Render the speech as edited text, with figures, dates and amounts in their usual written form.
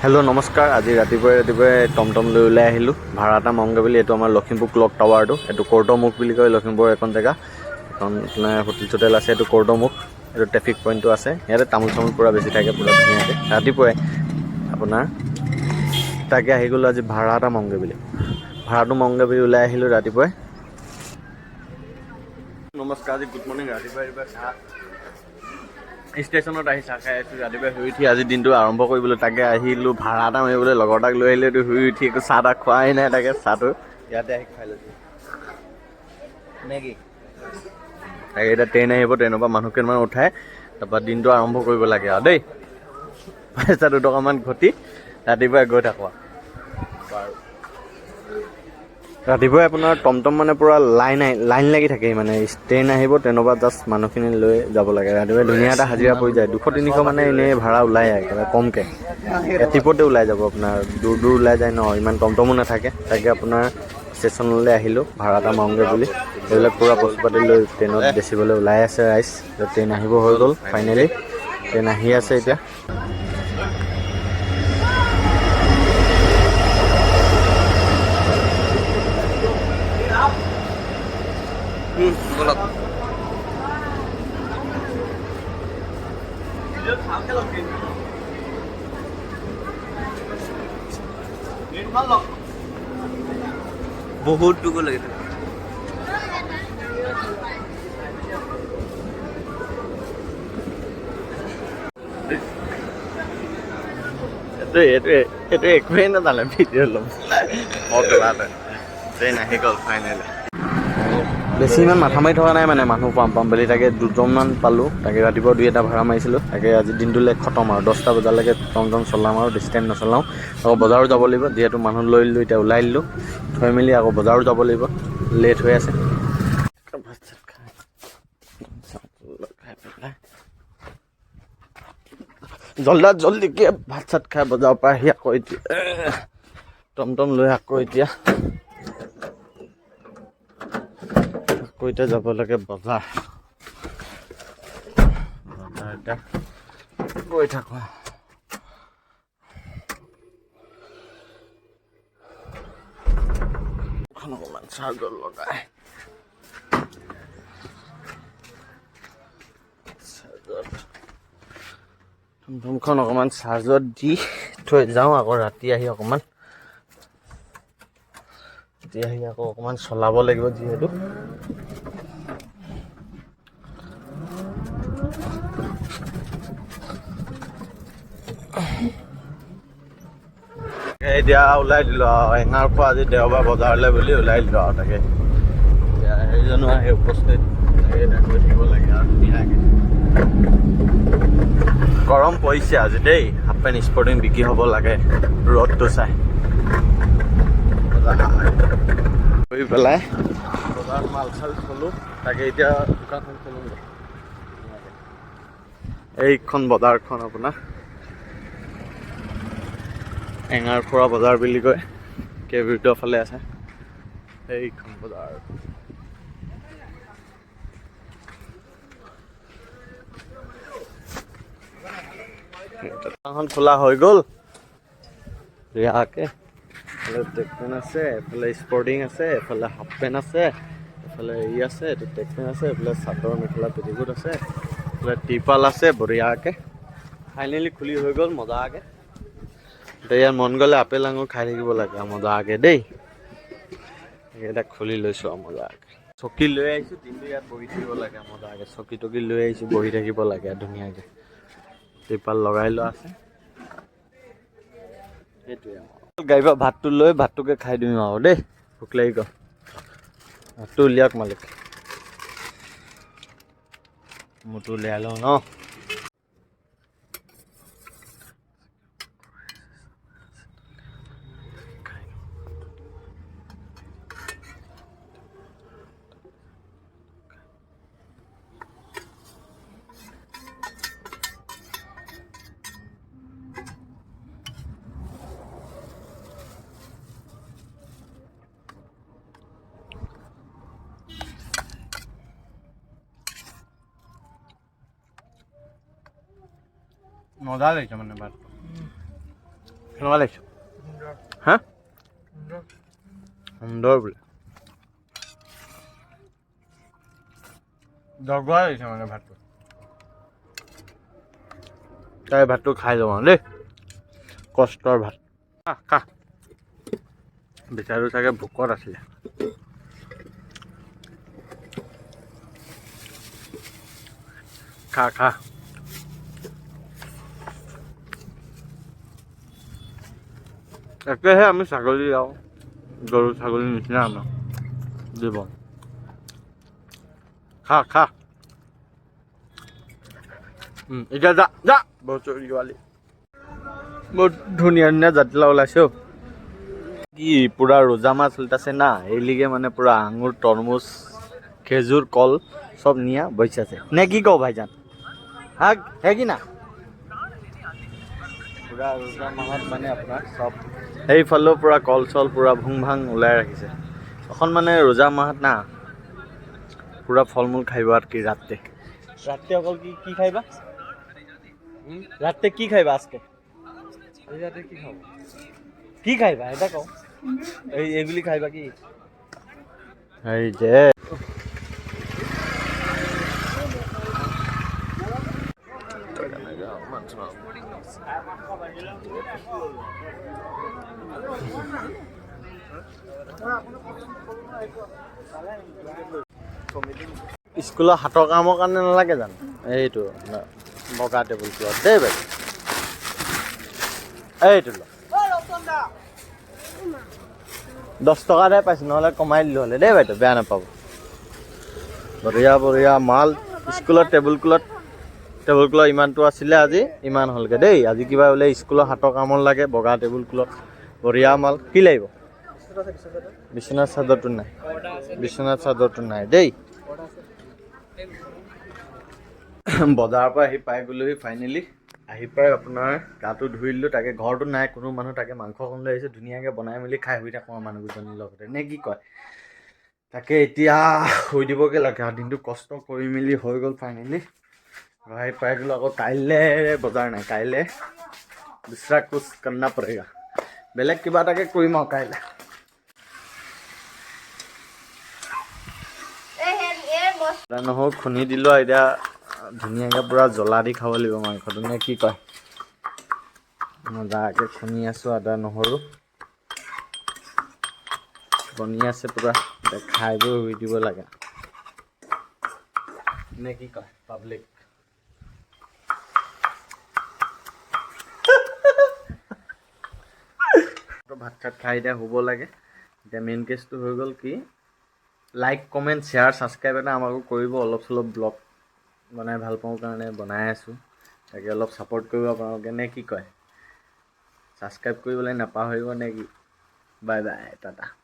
Hello' নমস্কাৰ। আজি ৰাতিপুৱাই ৰাতিপুৱাই টমটম লৈ ওলাই আহিলোঁ ভাড়া এটা মাৰোঁগৈ বুলি। এইটো আমাৰ লখিমপুৰ ক্লক টাৱাৰটো, এইটো কৰ্টৰ মুখ বুলি কয়। লখিমপুৰৰ এখন জেগা, এখন আপোনাৰ হোটেল চোটেল আছে। এইটো কৰ্টৰ মুখ, এইটো ট্ৰেফিক পইণ্টটো আছে। ইয়াতে তামোল চামোল পূৰা বেছি থাকে, পূৰা ধুনীয়াকৈ। ৰাতিপুৱাই আপোনাৰ তাকে আহি গ'লোঁ আজি ভাড়া এটা মাৰোঁগৈ বুলি। ভাড়াটো মাৰোঁগৈ বুলি ওলাই আহিলোঁ ৰাতিপুৱাই। নমস্কাৰ, আজি গুড মৰ্ণিং। ৰাতিপুৱাই ৰাতিপুৱাই চাহ ষ্টেচনত আহি চাহ খাই আছোঁ। ৰাতিপুৱাই শুই উঠি আজি দিনটো আৰম্ভ কৰিবলৈ তাকে আহিলোঁ ভাড়া এটা মাৰিবলৈ। লগৰ এটাক লৈ আহিলোঁ। এইটো শুই উঠি একো চাহ তাহ খোৱাই নাই, তাকে চাহটো ইয়াতে আহি খাই লৈছোঁ। মেগী। তাকে এতিয়া ট্ৰেইন আহিব, ট্ৰেইনৰ পৰা মানুহ কেইটামান উঠাই তাৰপৰা দিনটো আৰম্ভ কৰিব লাগে আৰু দেই। পইচা 2 টকামান ঘটি ৰাতিপুৱাই গৈ থাকোঁ আৰু। বাৰু, ৰাতিপুৱাই আপোনাৰ টমটম মানে পূৰা লাইন লাগি থাকে। মানে ট্ৰেইন আহিব, ট্ৰেইনৰ পৰা জাষ্ট মানুহখিনি লৈ যাব লাগে। ৰাতিপুৱাই ধুনীয়া এটা হাজিৰা পৰি যায়, 200-300 মানে এনেই ভাড়া ওলাই যায়, একেবাৰে কমকৈ এট্ৰিপতে ওলাই যাব। আপোনাৰ দূৰ দূৰ ওলাই যায় ন, ইমান টমটমো নাথাকে। তাকে আপোনাৰ ষ্টেচনলৈ আহিলোঁ ভাড়া এটা মাৰোঁগৈ বুলি। এইবিলাক পূৰা বস্তু পাতি লৈ ট্ৰেইনত বেচিবলৈ ওলাই আছে ৰাইজ। ট্ৰেইন আহিব হৈ গ'ল, ফাইনেলি ট্ৰেইন আহি আছে এতিয়া। বলক। বহুত দূৰ লাগিছে। এইটো একোৱেই নাজানে, ভিডিঅ' ল'ম। ট্ৰেইন আহি গ'ল ফাইনেলি। বেছি ইমান মাথা মাৰি থকা নাই, মানে মানুহ পাম পাম বুলি। তাকে দুজনমান পালোঁ। তাকে ৰাতিপুৱা দুই এটা ভাড়া মাৰিছিলোঁ। তাকে আজি দিনটোলৈ খতম আৰু 10টা বজালৈকে টমটম চলাম আৰু বেছি টাইম নচলাওঁ। আকৌ বজাৰো যাব লাগিব, যিহেতু মানুহ লৈ ল'লোঁ। এতিয়া ওলাই দিলোঁ, থৈ মেলি আকৌ বজাৰো যাব লাগিব, লেট হৈ আছে। ভাত চাত খাই পেলাই জল্দা জল্দিকৈ ভাত চাত খাই বজাৰৰ পৰা আহি আকৌ এতিয়া টমটম লৈ আকৌ এতিয়া যাব লাগে বজাৰ। বজাৰ এতিয়া গৈ থাকোঁ। এখন অকণমান চাৰ্জত লগাই, চাৰ্জত টমটমখন অকণমান চাৰ্জত দি থৈ যাওঁ। আকৌ ৰাতি আহি আকৌ অকণমান চলাব লাগিব যিহেতু। এতিয়া ওলাই দিলোঁ আৰু এঙাৰখোৱা, আজি দেওবাৰ, বজাৰলৈ বুলি ওলাই দিলোঁ আৰু। তাকে এতিয়া সেইজনো আহি উপস্থিত। তাকে এতিয়া গৈ থাকিব লাগে আৰু ধুনীয়াকৈ। গৰম পৰিছে আজি দেই। হাফ পেণ্ট স্পৰ্টিং বিক্ৰী হ'ব লাগে ৰ'দটো চাই। কৰি পেলাই বজাৰত মাল চাল থলোঁ। তাকে এতিয়া দোকানখন খোলোঁগৈ। এইখন বজাৰখন আপোনাৰ এঙাৰখোৱা বজাৰ বুলি কয়, কেবিৰুটৰ ফালে আছে এইখন বজাৰ। দোকানখন খোলা হৈ গ'ল ৰিয়াকে। এফালে ট্ৰেক পেণ্ট আছে, এফালে স্পৰ্টিং আছে, এফালে হাফ পেণ্ট আছে, এফালে ই আছে, এইটো ট্ৰেক পেণ্ট আছে, এফালে চাদৰ মেখেলা পেটিকোট আছে, এফালে টিপাল আছে। বঢ়িয়াকে ফাইনেলি খুলি হৈ গ'ল মজাকে। এতিয়া ইয়াত মন গ'লে আপেল আঙুৰ খাই থাকিব লাগে আৰু মজাকে দেই। এইকেইটা খুলি লৈছোঁ আৰু মজাকে। চকী লৈ আহিছোঁ, দিনটো ইয়াত বহি থাকিব লাগে মজাকে। চকী টকী লৈ আহিছোঁ, বহি থাকিব লাগে ধুনীয়াকে। টিপাল লগাই লোৱা আছে। সেইটোৱে আৰু গাড়ীৰ পৰা ভাতটো লৈ ভাতটোকে খাই দিওঁ আৰু দেই। ভোক লাগি গ'ল। ভাতটো উলিয়াওক মালিক, মোৰটো উলিয়াই লওঁ ন। মজা লাগিছে মানে ভাতটো। কেনেকুৱা লাগিছে? হা, সুন্দৰ বোলে। দগৰা লাগিছে মানে ভাতটো। তাই ভাতটো খাই লওঁ আৰু দেই, কষ্টৰ ভাত। খা খা। বেচাৰটো চাগে ভোকত আছিলে। খা খা। একেহে আমি ছাগলী আৰু গৰু ছাগলীৰ নিচিনা আমাৰ জীৱন। খা খা। এতিয়া যা যা বছৰি। বহুত ধুনীয়া ধুনীয়া জাতিলাও ওলাইছে অ'। কি পুৰা ৰোজা মাহ চলিতাছে না, এই লিগে মানে পুৰা আঙুৰ, তৰমুজ, খেজুৰ, কল চব নিয়া বৈছে আছে নে কি কওঁ ভাইজান? হা, হে কি না, পুৰা ৰোজা মাহত মানে আপোনাৰ চব সেইফালেও পুৰা কল চল পুৰা ভুং ভাং ওলাই ৰাখিছে। এখন মানে ৰোজা মাহত না পুৰা ফল মূল খাইব আৰু কি ৰাতে ৰাতে অকল কি কি খাইবা? ৰাতে কি খাইবা আজকে? ইয়াতে কি খাব? কি খাইবা এটা কও। এই এগুলি খাইবা কি? এই যে স্কুলৰ হাতৰ কামৰ কাৰণে নালাগে জানো? এইটো আপোনাৰ বগা টেবুল ক্লথ দেই বাইদেউ, এইটো ল। 10 টকাতে পাইছোঁ, নহ'লে কমাই দিলোঁ হ'লে দেই বাইদেউ, বেয়া নাপাব। বঢ়িয়া বঢ়িয়া মাল। স্কুলত টেবুল ক্লথ ইমানটো আছিলে, আজি ইমান হ'লগৈ দেই। আজি কিবা বোলে স্কুলৰ হাতৰ কামত লাগে বগা টেবুল ক্লথ, বঢ়িয়া মাল। কি লাগিব? বিচনাৰ চাদৰটো নাই, বিচনাৰ চাদৰটো নাই দেই। বজাৰৰ পৰা আহি পাই গ'লোহি ফাইনেলি। আহি পাই আপোনাৰ গাটো ধুই দিলোঁ। তাকে ঘৰটো নাই কোনো মানুহ, তাকে মাংস অকণ লৈ আহিছোঁ, ধুনীয়াকৈ বনাই মেলি খাই শুই থাকোঁ আৰু মানুহকেইজনীৰ লগতে, নে কি কয়? তাকে এতিয়া শুই দিবগৈ লাগে আৰু দিনটো কষ্ট কৰি মেলি হৈ গ'ল। ফাইনেলি আহি পাই গ'লোঁ। আকৌ কাইলৈ বজাৰ নাই, কাইলৈ दूसरा कुछ करना पड़ेगा, বেলেগ কিবা এটাকে কৰিম আৰু কাইলৈ। আদা নহৰু খুন্দি দিলোঁ আৰু এতিয়া ধুনীয়াকৈ পূৰা জ্বলা দি খাব লাগিব মাংসটো, নে কি কয়? মজাকৈ খুন্দি আছোঁ আদা নহৰু, বনি আছে পূৰা। এতিয়া খাই বৈ শুই দিব লাগে, নে কি কয় পাব্লিক? ভাত চাত খাই এতিয়া শুব লাগে। এতিয়া মেইন কেছটো হৈ গ'ল কি, লাইক, কমেণ্ট, শ্বেয়াৰ, ছাবস্ক্ৰাইব এটা আমাকো কৰিব। অলপ চলপ ব্লগ বনাই ভাল পাওঁ কাৰণে বনাই আছোঁ, তাকে অলপ ছাপৰ্ট কৰিব আপোনালোকে, নে কি কয়? ছাবস্ক্ৰাইব কৰিবলৈ নাপাহৰিব, নে কি? Bye bye, tata.